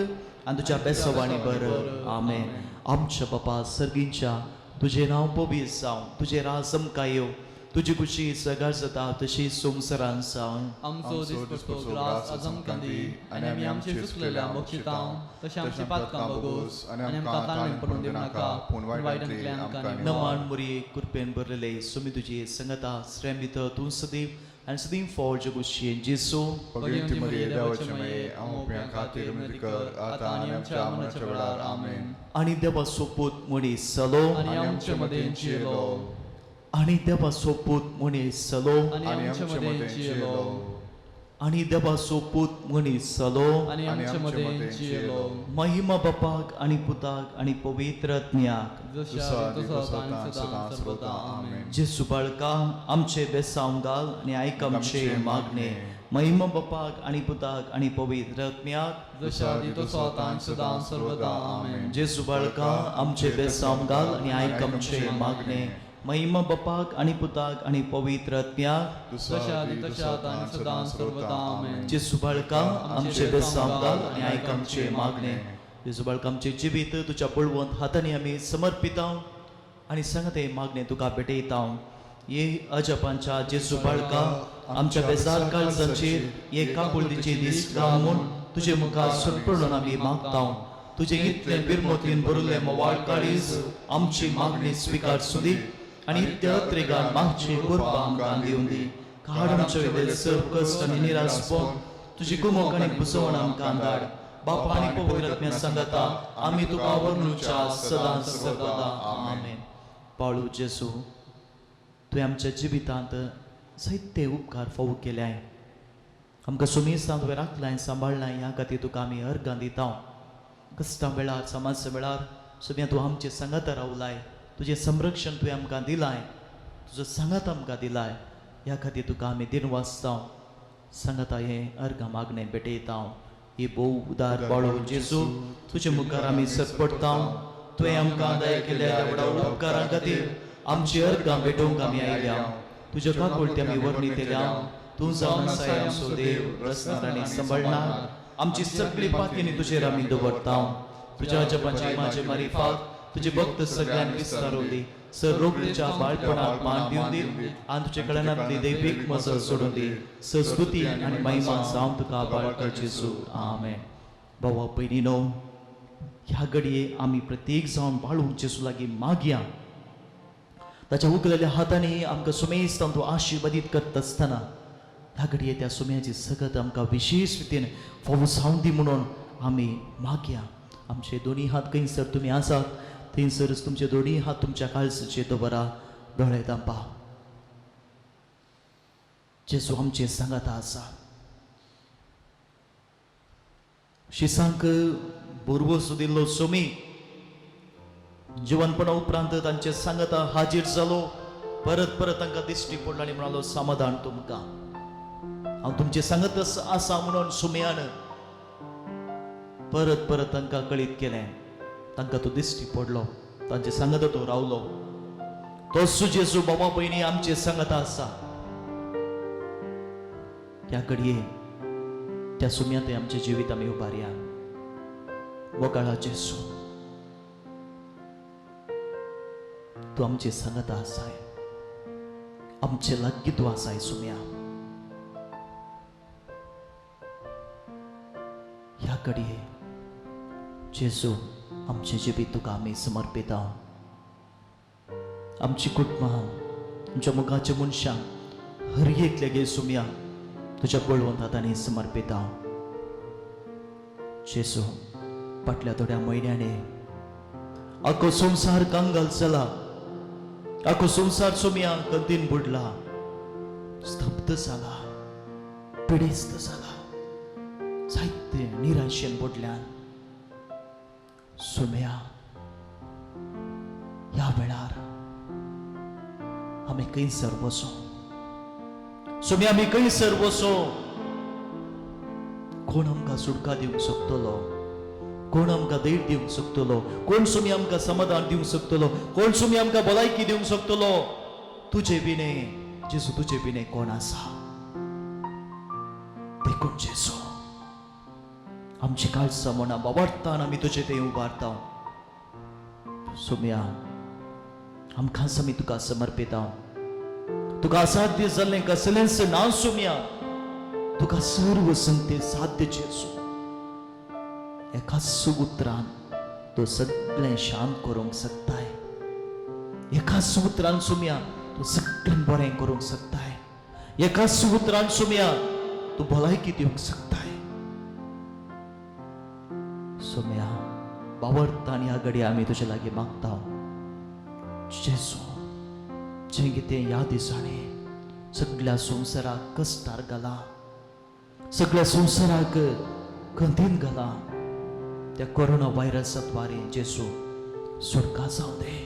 आनी तुज्या बेसवाणी बर. आमेन. आमच्या बापा सर्गींच्या, तुजें नांव पवित्र जावं, तुजें राज आमकां येवं, तुजी खुशी सगळ्यार जाता तशी संवसारान जावं. आमचो दिसपट्टो ग्रास आज आमकां दी आनी आमी आमचे चुकलेल्या बक्षितां तशें आमची पातकां बगोस आनी आमकां ताळमेळ पडून दिवं नाका, पूण वायटांतल्यान आमकां निवार. नमान मुरये कृपेन भरलेले, सुमी तुजी संगता, श्रेम भितर तूं सदैव आनी सदीं फोळ जगुशी जेजू. भगवती मरिये देवाचे माये, आमच्या खातीर विनंती कर आतां आनी आमच्या मरणाच्या वेळार. आमेन. आनी देवाचो पूत मनीस जालो. आनी आमचे मदें जियेलो. आनी देवाचो पूत मनीस जालो. आनी आमचे मदें जियेलो. आनी देवाचो पूत मनीस जालो. आनी आमचे मदें जियेलो. महिमा बापाक आनी पुताक आनी पवित्र आत्म्याक. जशें आदी तसो आतां आनी सदां सर्वदा. आमेन. जेजू बाळका, आमचे बेसांव घाल आनी आयक आमचे मागणे. महिमा बापाक आनी पुताक आनी पवित्र आत्म्याक. जशें आदी तसो आतां आनी सदां सर्वदा. आमेन. जेजू बाळका, आमचे बेसांव घाल आनी आयक आमचे मागणे. महिमा बापाक आनी पुताक आनी पवित्र आत्म्याक. जशें आदी तशें आतां आनी सदां सर्वदा. आमेन. जेजू बाळका, आमचे बेसांव घाल आनी आयक आमचे मागणे. जेजू बाळका, आमचे जिवीत तुज्या बळवंत हातांनी आमी समर्पितां आनी सांगते मागणे तुका भेटयता. ये अजपांच्या जेजू बाळका, आमच्या बेजार काळजांचेर हे काकुळतीचे दीस घाल म्हूण तुजे मुखार सरपडून आमी मागता. तुजे इतले बिरमतीन भरिल्ले मोवाळ काळीज आमची मागणी स्विकार सुदी आनी इतल्या अत्रेगान मागची कृपा आमकां दिवन दी. काड आमचे वयले सर्व कश्ट आनी निराशपण. तुजी कुमक आनी बुजवण आमकां धाड. बापा आनी पवित्र आत्म्या सांगता आमी तुका वर्णुच्या सदां सर्वदा. आमेन. पाळू जेजू, तुवें आमच्या जिवितांत जायते उपकार फावो केल्याय. आमकां सुमेस्तांत तुवें राखलाय, सांबाळ्ळाय. ह्या खातीर तुका आमी अर्गां दिता. कश्टां वेळार, समाजा वेळार सद्या तूं आमचे सांगाता रावलाय. तुजें संरक्षण तुवें आमकां दिलाय, तुजो सांगात आमकां दिलाय. ह्या खातीर तुका आमी दिनवासता. सांगाता हें अर्गां मागणें भेटयता. ही भोव उदार बाळो जेजू, तुजे मुखार आमी सरपडटा. तुवें आमकां दया केल्या त्या व्हडा उपकारां खातीर आमची अर्गां भेटोवंक आमी आयल्या. तुज्या काकुळटी आमी वर्णितल्या. तूं जावन आसाय आमचो देव, रचणार आनी सांबाळणार. आमची सगळी पातयेनी तुजेर आमी दवरता. तुज्या जपाची माझे मारिफात तुजे भक्त सगळ्यांक विस्तारवली. सर रोगच्या बाळपणाक मान दिवन दी आनी तुजे कळनांतली दैवीक मजत सोडून दी. सस्तुती आनी महिमा जावन तुका बाळका जेजू. आमेन. भावा भयणीनो, ह्या घडये आमी प्रत्येक जावन बाळूंक जेजू लागीं मागया. ताच्या उगलेल्या हातांनी आमकां सुमेस्तान तो आशिर्वादीत करता आसतना ह्या घडये त्या सुम्याची सगत आमकां विशेश रितीन फावो जावन दी म्हणून आमी मागया. आमचे दोनी हात खंयसर तुमी आसात थंयसरच तुमचे दोनी हात तुमच्या काळजाचेर दवरा. दोळे दांपा. जेजू आमचे सांगाता आसा. शिसांक बोरवस दिल्लो सोमी जिवनपणा उपरांत तांचे सांगाता हाजीर जालो. परत परत तांकां दिश्टी पडलो आनी म्हणालो, समाधान तुमकां, हांव तुमचे सांगत आसा म्हणून सुमयान परत परत तांकां कळीत केलें. तांकां तो दिश्टी पडलो, तांचे सांगत तो रावलो. तो जेजू बाबा भयणी आमचे सांगत आसा. त्या घडये त्या सुम्यांत आमचें जिवीत आमी उबारया. वकाळा जेजू, तूं आमचे सांगत आसाय, आमचे लागीं तूं आसाय सुम्या. ह्या घडये जेजू आमचें जिवीत तुका आमी समर्पिता. आमची कुटुंबां, आमच्या मुखाच्या मनशां हर एकल्या गे सुम्या तुज्या बळवंत हातांनी समर्पिता. जेजू, फाटल्या थोड्या म्हयन्यांनी आखो संवसार कंगाल जाला. आखो संवसार सुम्या गंदीन बुडला, स्तब्ध जाला, पिडेस्त जाला, जायते निराशेन बुडल्यान. सुम्या, ह्या वेळार आमी खंयसर वचो? सुम्या, आमी खंयसर वचो? कोण आमकां सुटका दिवंक शकतलो? कोण आमकां धैर्य दिवंक शकतलो? कोण सुमी आमकां समाधान दिवंक शकतलो? कोण सुमी आमकां भलायकी दिवंक शकतलो? तुजे बिने जेजू, तुजे बिने कोण आसा? देखून जेजू, आमची काळजां म्हणा बाबार्तान आमी तुजे थंय उबारता. सुम्या, आमकां आमी तुका समर्पिता. तुका असाध्य जाल्लें कसलेंच ना सुम्या. तुका सर्व संगते साध्य जेजू. एकाच उतरान तूं सगळें शांत करूंक शकताय. एकाच उतरान सुम्या तूं सगळें बरें करूंक शकताय. एकाच उतरान सोम्या तूं भलायकी दिवंक शकताय. सोम्या बावडता आनी ह्या घडये आमी तुजे लागीं मागता जेजू, जें कितें ह्या दिसांनी सगळ्या संवसाराक कश्टार घाला, सगळ्या संवसाराक खंतीन घाला, त्या कोरोना व्हायरसा द्वारे जेजू सुटका जावं दे.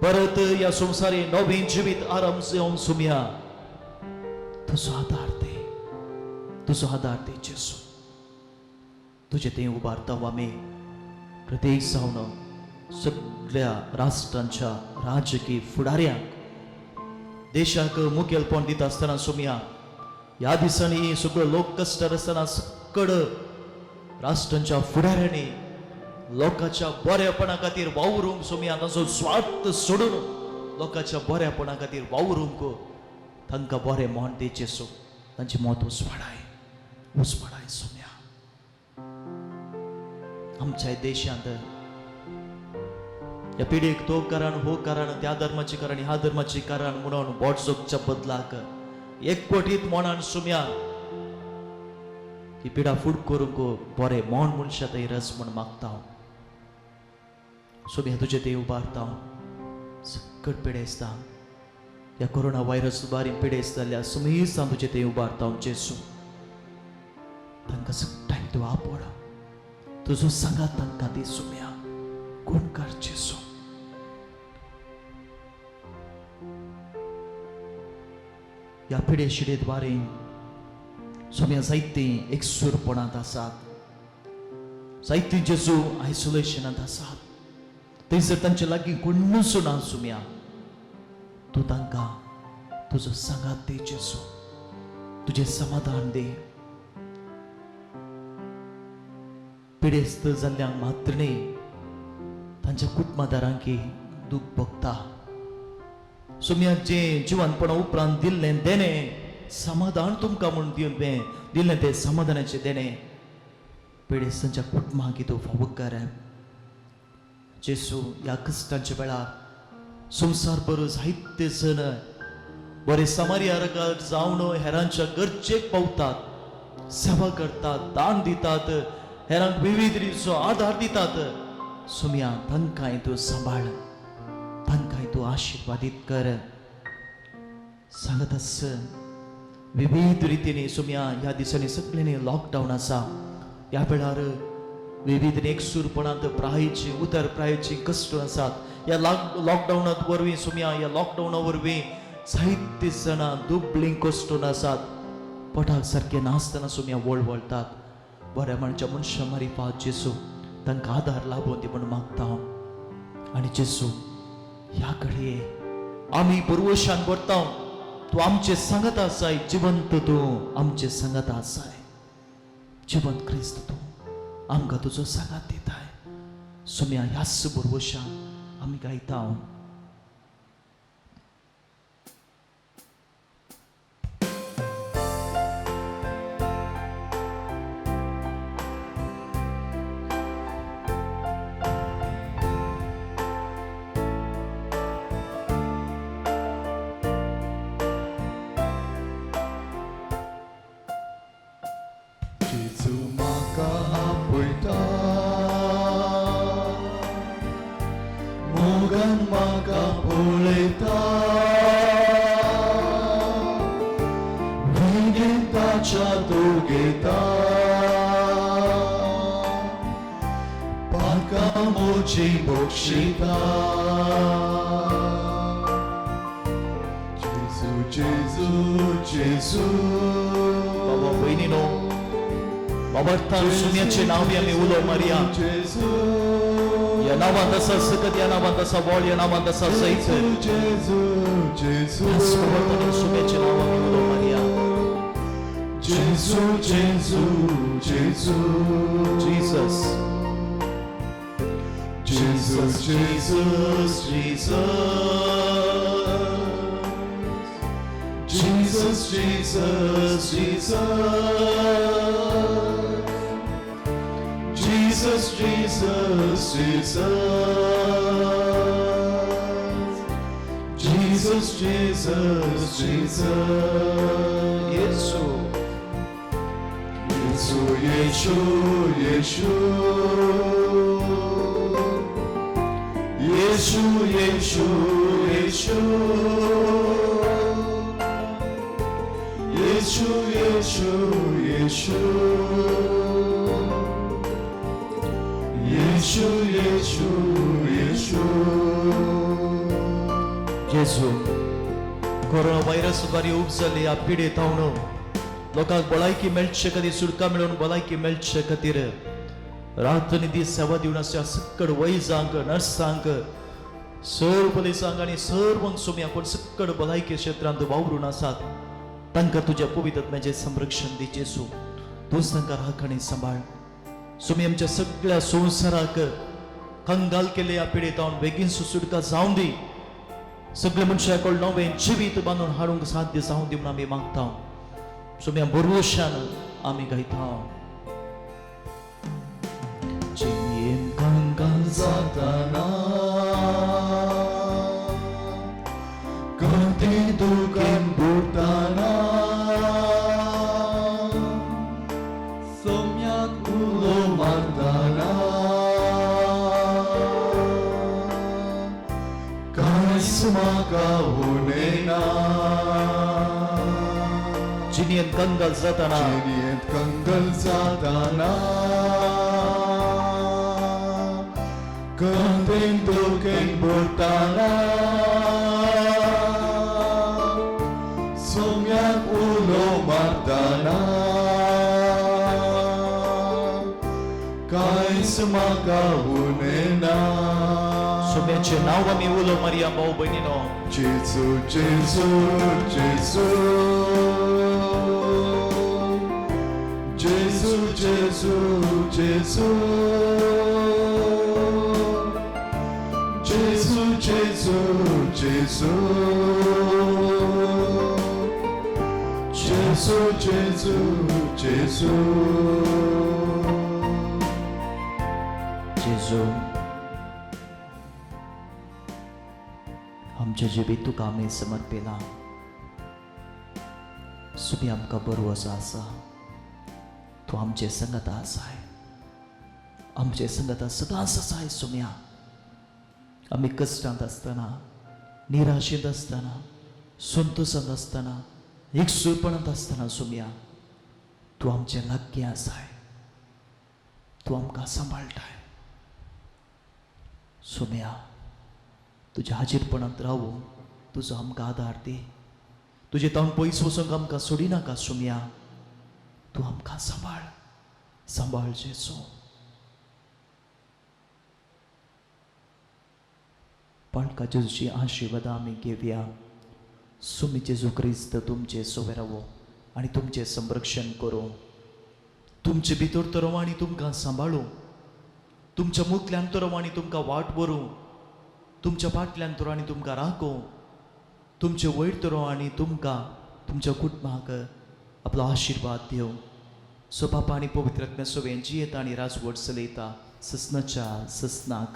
परत ह्या संवसारी नवीन जिवीत आरंभ जावन सुमया तुजो आदार दे, तुजो आदार दे जेजू. तुजें तें उबारता आमी प्रत्येक जावन सगळ्या राष्ट्रांच्या राजकीय फुडाऱ्यांक, देशाक मुखेलपण दिता आसतना सुमया ह्या दिसांनी सगळो लोक कश्टार आसतना सकड राष्ट्रांच्या फुडाऱ्यांनी लोकांच्या बऱ्यापणा खातीर वावरूंक सुमया तांचो स्वार्थ सोडून लोकांच्या बऱ्यापणा खातीर वावरूंक तांकां बरें म्हण दे जेजू. तांचें मत उजवाडाय, उजवाडाय सुमया. आमच्या देशांत ह्या पिढीक तो कारण हो कारण, त्या धर्माची कारण ह्या धर्माची कारण म्हणून बोट जोगच्या बदलाक एकवटीत मोणान सुमया ही पिडा फूट करूंक बरें मोण मनशां थंय रस म्हण मागता हांव. सुमया तुजें तें उबारता हांव सकट पिडेस्तां ह्या कोरोना व्हायरस बारी पिडेस्त जाल्ल्या सुमेस्तां तुजें तें उबारता हांव जेजू. तांकां सगळ्यांक तूं आपड, तुजो सांगात तांकां दी सुमया. कोण कर जेजू. ह्या पिडे शिडेद्वारे सुमया जायतीं एकसूरपणांत आसात, जायतीं जेजू आयसोलेशनांत आसात. थंयसर तांचे लागीं कोणूच ना सुमया. तूं तांकां तुजो सांगात दे जेजू, तुजें समाधान दे. पिडेस्त जाल्ल्यांक मात्र न्ही, तांच्या कुटुंबादारांकी दूख भोगता. सुमया जें जिवनपणा उपरांत दिल्लें देणें समाधान तुमकां म्हूण दिल्लें दिल्लें तें समाधानाचें देणें पिडेस्तांच्या कुटुंबांक तूं फावो कर जेजू. ह्या कश्टांच्या वेळार संवसार भर जायते जण बरे समार्या रगार जावन हेरांच्या गरजेक पावतात, सेवा करतात, दान दितात, हेरांक विविध रितीचो आदार दितात. सुमया तांकांय तूं सांबाळ, तांकांय तूं आशिर्वादीत कर. सांगत आस विविध रितीने सुमया ह्या दिसांनी सगळ्यांनी लॉकडावन आसा. ह्या वेळार विविध एकसूरपणांत प्रायची उतर प्रायची कश्ट आसात. ह्या लॉकडावनात वरवीं सुमया ह्या लॉकडावना वरवीं जायते जाणां दुबळीं कश्टून आसात. पोटाक सारकें नासतना सुमया वळवळटात. बऱ्या म्हणच्या मनशां मारिफात जेजू तांकां आदार लाबून दी म्हूण मागता हांव. आनी जेजू ह्या घडये आमी पुर्वशान भरता, तूं आमचे सांगत आसाय, जिवंत तूं आमचे सांगत आसाय, जिवंत क्रिस्त तूं आमकां तुजो सांगात दिताय. सुमया ह्याच पुर्वशान आमी गायता. जेजू म्हाका आपयता, मोगान म्हाका पळयता, वेंगेंत ताच्या दोगेता, पातकां म्हजीं बक्षिता. जेजू जेजू जेजू. बाबा भयणीनो बाबा सुम्याचें नांव आमी उलो मारया. जेजू ह्या नांवांत आसा सकत, ह्या नांवांत आसा बळ, ह्या नांवांत आसा सैत. जेजू जेजू ह्याच बाबा सुम्याचें नांव आमी उलो मारया. जेजू जेजू जेजू. जीसस जेजू Jesus Jesus Jesus Jesus Jesus Jesus Jesus Jesus Jesus, Jesus, Jesus. Yesu Yesu, Yesu, Yesu. Yesu, Yesu, Yesu. Yesu, Yesu, Yesu. Yesu, Yesu, Yesu. जेजू, कोरोना व्हायरस द्वारे उपजल्ले ह्या पिडेत हांव लोकांक भलायकी मेळचे खातीर, सुटका मेळून भलायकी मेळचे खातीर रात आनी दीस सेवा दिवन आसच्या सक्कड वैजांक, नर्सांक, सर पुलिसांक आनी सर्वांक सोम्या कोण सक्कड भलायकी क्षेत्रांत वावरून आसात तांकां तुज्या पवित्र आत्म्याचें संरक्षण दी जेजू. तूंच तांकां राख आनी सांबाळ. सुमी, आमच्या सगळ्या संवसाराक कंगाल केल्ले ह्या पिडेत हांव बेगीन सुटका जावं दी. सगळे मनशाक नवें जिवीत बांदून हाडूंक साध्य जावं दी म्हणून आमी मागता. सुम्या भरवशान आमी गायता. जियेन कंगाल जाताना, कंती दुकान बुडताना, सोम्याक उलो मारताना, कांयच म्हाका उणेना. जिणेन कंगाल जाताना, जिणेंत कंगल जाताना, कंतेन दुखेन बुडताना, सोम्याक उलो मारताना, कांयच म्हाका उणेना. सोम्याचें नांव आमी उलो मारया भाव भयणीनो. जेजू, जेजू, जेजू. जेजू, जेजू, जेजू. जेजू, जेजू, जेजू. जेजू, जेजू, जेजू. जेजू, आमचें जिवीत तुका आमी समर्पिलां. सुमी, आमकां बरो आसा, तूं आमचे संगता आसाय, आमचे संगता सदांच आसाय. सुम्या, आमी कश्टांत आसतना, निराशेंत आसतना, संतोशांत आसतना, एकसूरपणांत आसतना, सुम्या, तूं आमचे लागीं आसाय, तूं आमकां सांबाळटाय. सुम्या, तुज्या हाजीरपणांत रावूं तुजो आमकां आदार दी. तुजे तावन पयस वचूंक आमकां सोडिनाका. सुम्या, तूं आमकां सांबाळ, सांबाळ जेजू. पाळका जेजूची आशिर्वादां आमी घेवया. सुमी, जेजू क्रिस्त तुमचे सोवे रावो आनी तुमचें संरक्षण करूं. तुमचे भितर तो रावो आनी तुमकां सांबाळूं. तुमच्या मुखल्यान तो रावो आनी तुमकां वाट व्हरूं. तुमच्या फाटल्यान तो रावो आनी तुमकां राखूं. तुमचे वयर तो रावो आनी तुमकां, तुमच्या कुटुंबाक आपलो आशिर्वाद दिवं. सो बापा आनी पवित्र आत्म्या सोवें जियेता आनी राजवट चलयता ससनाच्या ससनाक.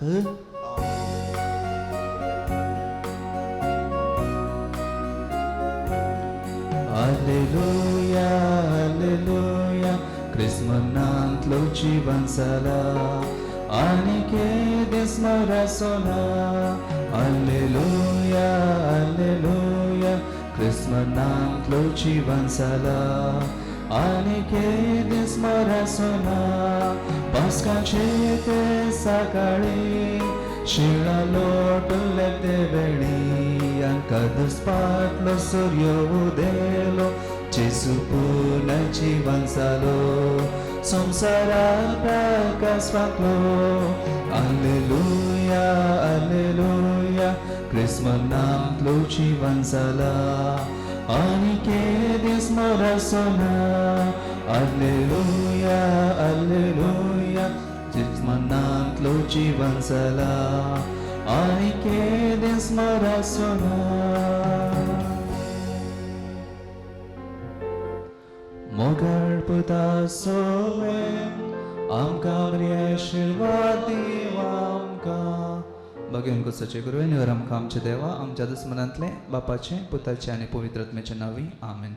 Alleluia, Alleluia, क्रिस्मनांतलो जीवन जाला आनी केदीस मरासोना. Alleluia, Alleluia, क्रिस्मनांतलो जीवन जाला आनी केदीस मरासोना. पास्काचे ते सकाळी शिळा लोटले ते वेळी, आमकां दुस्पाटलो सूर्य उदेलो, जेजू पुनः जीवन जालो, संवसाराक प्रकाश फांकलो. Alleluia, Alleluia, क्रिस्मनांतलो जीवन जाला आनी केदीस मरासोना. Alleluia, Alleluia, क्रिस्मनांतलो जीवन जाला आनी केदीस मरासोना. मोगाळ पुता सोवे आमकां बरी आशिर्वाद दिव आमकां. घेवन कोसाचें करूं निवर आमकां आमच्या देवा आमच्या दुस्मनांतलें बापाचें पुताचें आनी पवित्र आत्म्याचें नांवी आमेन.